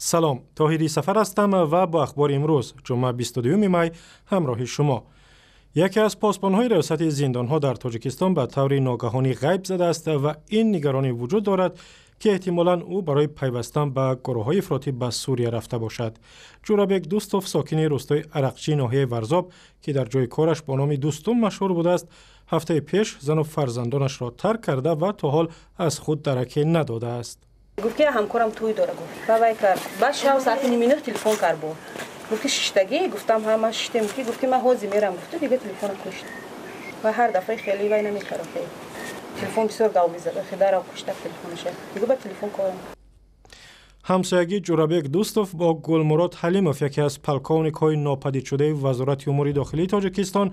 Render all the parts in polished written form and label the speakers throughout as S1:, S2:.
S1: Салом, Тоҳири Сафар ҳастам ва бо ахбори имрӯз, ҷумъа 22 май, ҳамроҳи шумо. Яке аз посбонҳои раёсати зиндонҳо дар Тоҷикистон ба таври ногаҳонӣ ғайб задааст ва ин нигаронӣ вуҷуд дорад, ки эҳтимолан ӯ барои пайвастан ба гурӯҳҳои ифротӣ ба Сурия рафта бошад. Ҷӯрабек Дӯстов, сокини рӯстои Арақчии ноҳияи Варзоб, ки дар ҷои кораш бо номи Дӯстум машҳур будааст, ҳафтаи пеш зану фарзандонашро тарк карда ва то ҳол аз худ дараке надодааст.
S2: Гуфт, ки ҳамкорам тӯй дора, гуфт. Ба вай кард. Баъд шав соати 8:30 телефон кард бо. Гуфт, ки шиштагӣ? Гуфтам, ҳа, ман шиштем. Ки гуфт, ки ман ҳозир мерам, гуфту дига телефона кушт. Ва ҳар дафъа хеле вай намекард. Телефон бисёр гав мезад. Дарав кушта телефонаша. Дига ба телефон корам.
S1: Ҳамсоягии Ҷӯрабек Дӯстов бо Гулмурод Ҳалимов, яке аз полковникҳои нопадидшудаи Вазорати умури дохилии Тоҷикистон,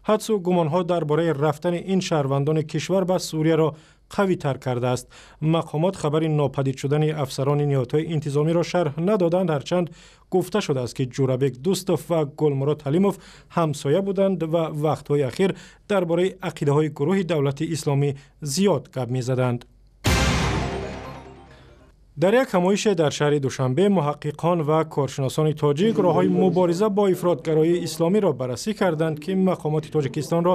S1: ҳадсу гумонҳо дар бораи рафтани ин шаҳрвандони кишвар ба Сурияро қавитар кардааст. Мақомот хабари нопадид шудани афсарони ниҳодҳои интизомиро шарҳ надоданд, ҳарчанд гуфта шудааст, ки Ҷӯрабек Дӯстов ва Гулмурод Ҳалимов ҳамсоя буданд ва вақтҳои ахир дар бораи ақидаҳои гурӯҳи Давлати Исломӣ зиёд гап мезаданд. Дар як ҳамоише дар шаҳри Душанбе муҳаққиқон ва коршиносони тоҷик роҳҳои мубориза бо ифротгароии исломиро баррасӣ карданд, ки мақомоти Тоҷикистонро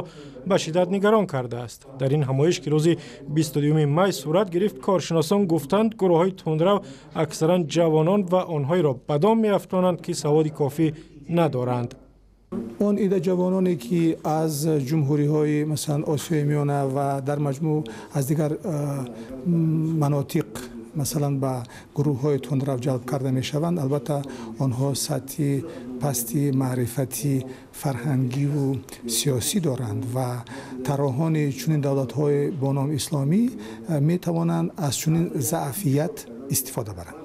S1: ба шиддат нигарон кардааст. Дар ин ҳамоиш, ки рӯзи 22 май сурат гирифт, коршиносон гуфтанд, гурӯҳҳои тундрав аксаран ҷавонон ва онҳоеро ба дом меафтонанд, ки саводи кофӣ надоранд.
S3: Он ида ҷавононе, ки аз ҷумҳуриҳои, масалан, Осиёи Миёна ва дар маҷмӯъ аз дигар манотиқ, масалан, ба гурӯҳҳои тундрав ҷалб карда мешаванд, албатта, онҳо сатҳи пасти маърифати фарҳангиву сиёсӣ доранд ва тарроҳони чунин давлатҳои бо номи исломӣ метавонанд аз чунин заъфият истифода баранд.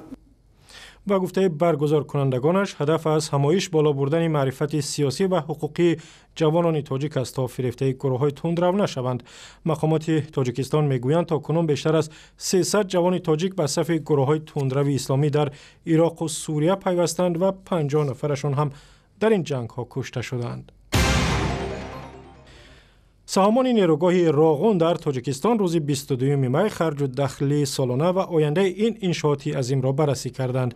S1: Ба гуфтаи баргузоркунандагонаш, ҳадаф аз ҳамоиш боло бурдани маърифати сиёсӣ ва ҳуқуқии ҷавонони тоҷик аст, то фирефтаи гурӯҳҳои тундрав нашаванд. Мақомоти Тоҷикистон мегӯянд, то кунун бештар аз 300 ҷавони тоҷик ба сафи гурӯҳҳои тундрави исломӣ дар Ироқу Сурия пайвастанд ва 50 нафарашон ҳам дар ин ҷангҳо кушта шуданд. Саҳомони нерӯгоҳи Роғун дар Тоҷикистон рӯзи 22 май харҷу дахли солона ва ояндаи ин иншооти азимро баррасӣ карданд.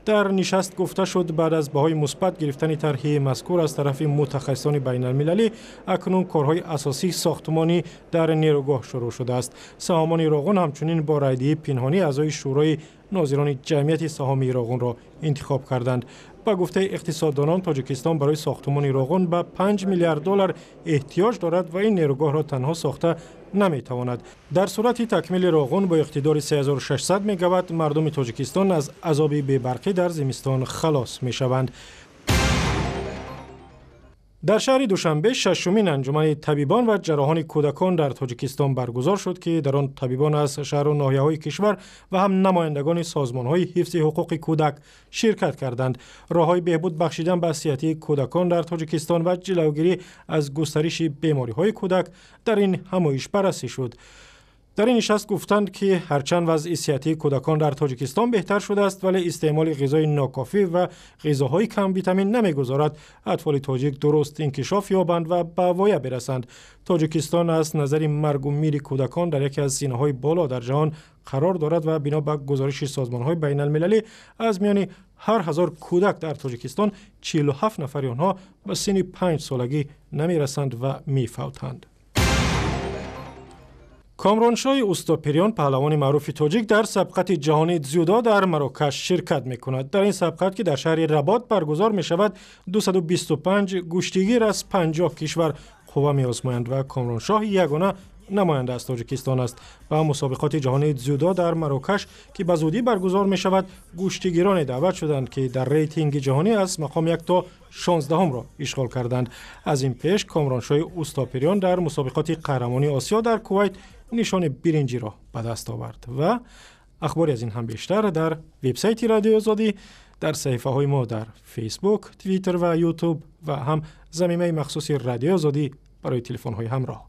S1: Дар нишаст гуфта шуд, баъд аз баҳои мусбат гирифтани тарҳи мазкур аз тарафи мутахассисони байналмилалӣ, акнун корҳои асосии сохтмонӣ дар нерӯгоҳ шурӯъ шудааст. Саҳомони Роғун ҳамчунин бо райдиҳии пинҳонӣ аъзои Шӯрои нозирони ҷамъияти саҳомии Роғунро интихоб карданд. Ба гуфтаи иқтисоддонон, Тоҷикистон барои сохтмони Роғун ба 5 миллиард доллар эҳтиёҷ дорад ва ин нерӯгоҳро танҳо сохта наметавонад. Дар сурати такмили Роғун бо иқтидори 3600 мегаватт, мардуми Тоҷикистон аз азоби бебарқӣ дар зимистон халос мешаванд. Дар шаҳри Душанбе шашумин анҷумани табибон ва ҷарроҳони кӯдакон дар Тоҷикистон баргузор шуд, ки дар он табибон аз шаҳру ноҳияҳои кишвар ва ҳам намояндагони созмонҳои ҳифзи ҳуқуқи кӯдак ширкат карданд. Роҳҳои беҳбуд бахшидан ба сиҳатии кӯдакон дар Тоҷикистон ва ҷилавгирӣ аз густариши бемориҳои кӯдак дар ин ҳамоиш баррасӣ шуд. Дар ин нишаст гуфтанд, ки ҳарчанд вазъи сиҳатии кӯдакон дар Тоҷикистон беҳтар шудааст, вале истеъмоли ғизои нокофӣ ва ғизоҳои камвитамин намегузорад атфоли тоҷик дуруст инкишоф ёбанд ва ба воя бирасанд. Тоҷикистон аз назари маргу мири кӯдакон дар яке аз зинаҳои боло дар ҷаҳон қарор дорад ва бино ба гузориши созмонҳои байналмилалӣ, аз миёни ҳар 1000 кӯдак дар Тоҷикистон 47 нафари онҳо ба синни 5-солагӣ намерасанд ва мефавтанд. Комроншоҳи Устопириён, паҳлавони маъруфи тоҷик, дар сабқати ҷаҳонии дзюдо дар Марокаш ширкат мекунад. Дар ин сабқат, ки дар шаҳри Работ баргузор мешавад, 225 гӯштигир аз 50 кишвар қувва меозмоянд ва Комроншоҳ ягона намоянда аз Тоҷикистон аст. Ба мусобиқоти ҷаҳонии дзюдо дар Марокаш, ки ба зудӣ баргузор мешавад, гӯштигироне даъват шуданд, ки дар рейтинги ҷаҳонӣ аз мақоми 1 то 16-ро ишғол карданд. Аз ин пеш Комроншоҳи Устопириён дар мусобиқоти қаҳрамонии Осиё дар Кувайт нишони биринҷиро ба даст овард. Ва ахбори аз ин ҳам бештар дар вебсайти Радиои Озодӣ, дар саҳифаҳои мо дар Фейсбук, Твиттер ва Ютуб ва ҳам замимаи махсуси Радиои Озодӣ барои телефонҳои ҳамроҳ.